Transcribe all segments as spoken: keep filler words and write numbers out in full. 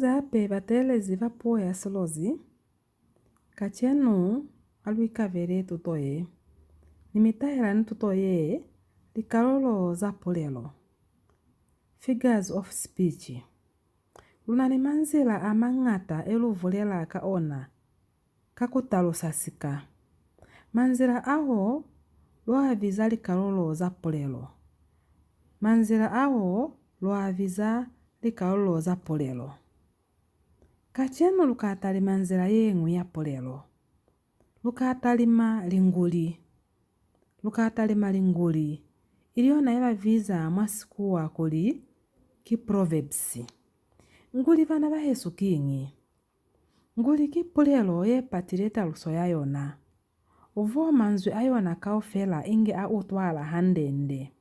Hape bateelezi ba puo ya Silozi, kacenu a lu ikabele tuto ye. Ni mi tahela ni tuto ye, likalolo za pulelo. Figures of speech. Lu na ni manzila a mañata e lu vulela ka ona ka ku talusa sika. Manzila ao lu a biza likalolo za pulelo. Manzila ao lu a biza likalolo za pulelo. Kacenu lu ka talima nzila ye ñwi ya pulelo. Lu ka talima linguli. Lu ka talima linguli, ili yona ye ba biza mwa Sikuwa kuli ki proverbs. Nguli, bana bahesu, kiñi? Nguli ki pulelo ye patile taluso ya yona. U vo manzwi a yona kaufela inge a utwahala hande-nde.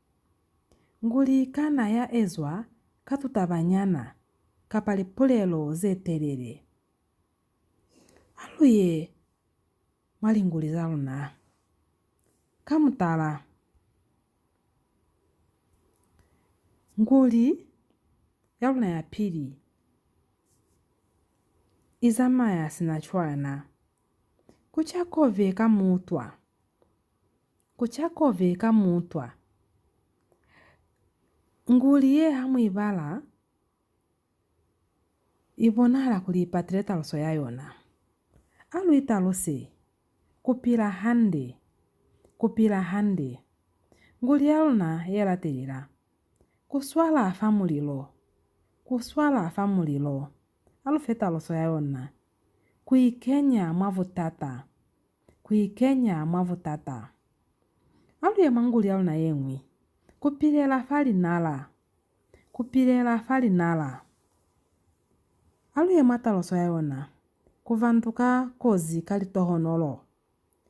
Nguli i kana ya ezwa ka tutabanyana kapa lipulelo ze telele. A lu ye mwa linguli za luna. Ka mutala, nguli ya luna ya pili i zamaya sina cwana. Ku ca kove ka mutwa. Ku ca kove ka mutwa. Nguli ye ha mu i bala, i bonahala kuli i patile taluso ya yona. A lu italuse, ku pila hande, ku pila hande. Nguli ya luna ye latelela, ku swala fa mulilo, ku swala fa mulilo. A lu fe taluso ya yona, ku ikenya mwa butata, ku ikenya mwa butata. A lu ye mwa nguli ya luna ye ñwi, ku pilela fa linala, ku pilela fa linala. A lu ye mwa taluso ya yona, ku banduka kozi ka litohonolo,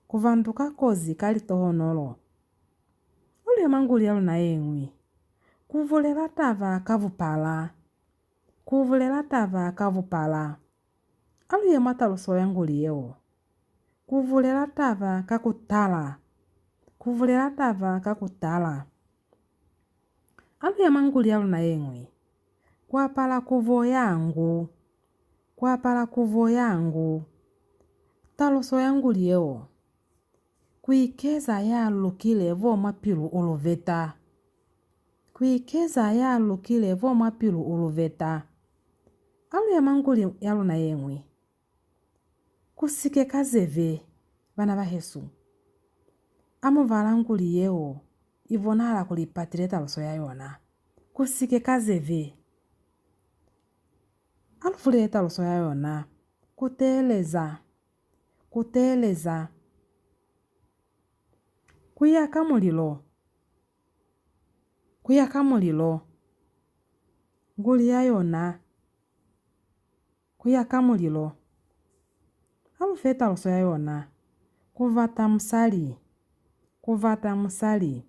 ku banduka kozi ka litohonolo. A lu ye mwa nguli ya luna ye ñwi, ku bulela taba ka bupala, ku bulela taba ka bupala. A lu ye mwa taluso ya nguli yeo, ku bulela taba ka ku tala, ku bulela taba ka ku tala. A lu ye mwa nguli ya luna ye ñwi, ku apala kubo ya ngu, ku apala kubo ya ngu. Taluso ya nguli yeo, ku ikeza ya lukile bo mwa pilu u lubeta, ku ikeza ya lukile bo mwa pilu u lubeta. A lu ye mwa nguli ya luna ye ñwi, ku sike ka zebe, bana bahesu. A mu bala nguli yeo, i bonahala kuli i patile taluso ya yona. Ku sike ka zebe. A lu bulele taluso ya yona. Ku teeleza. Ku teeleza. Ku ya ka mulilo. Ku ya ka mulilo. Nguli ya yona. Ku ya ka mulilo. A lu fe taluso ya yona. Ku bata musali. Ku bata musali.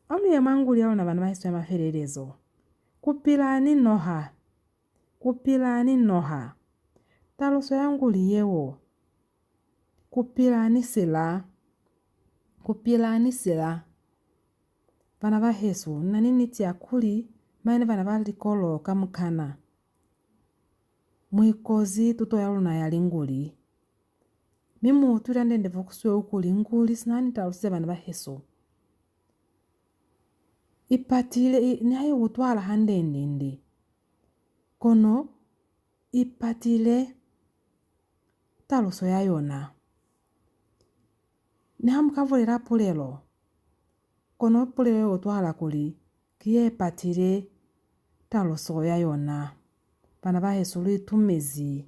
A lu ye mwa nguli ya luna, bana bahesu, ya mafelelezo. Ku pila ni noha. Ku pila ni noha. Taluso ya nguli yeo. Ku pila ni sila. Ku pila ni sila. Bana bahesu, na ni niti ya kuli, mane bana ba likolo kamukana, mu ikozi tuto ya luna ya linguli. Mi mu utwile hande-nde fo ku sweu kuli nguli sina ni talusize, bana bahesu, i patile, i, niha i utwahala hande-nde-nde, kono i patile taluso ya yona. Niha mu ka bulela pulelo, kono pulelo ye utwahala kuli ki ye patile taluso ya yona. Bana bahesu, lu itumezi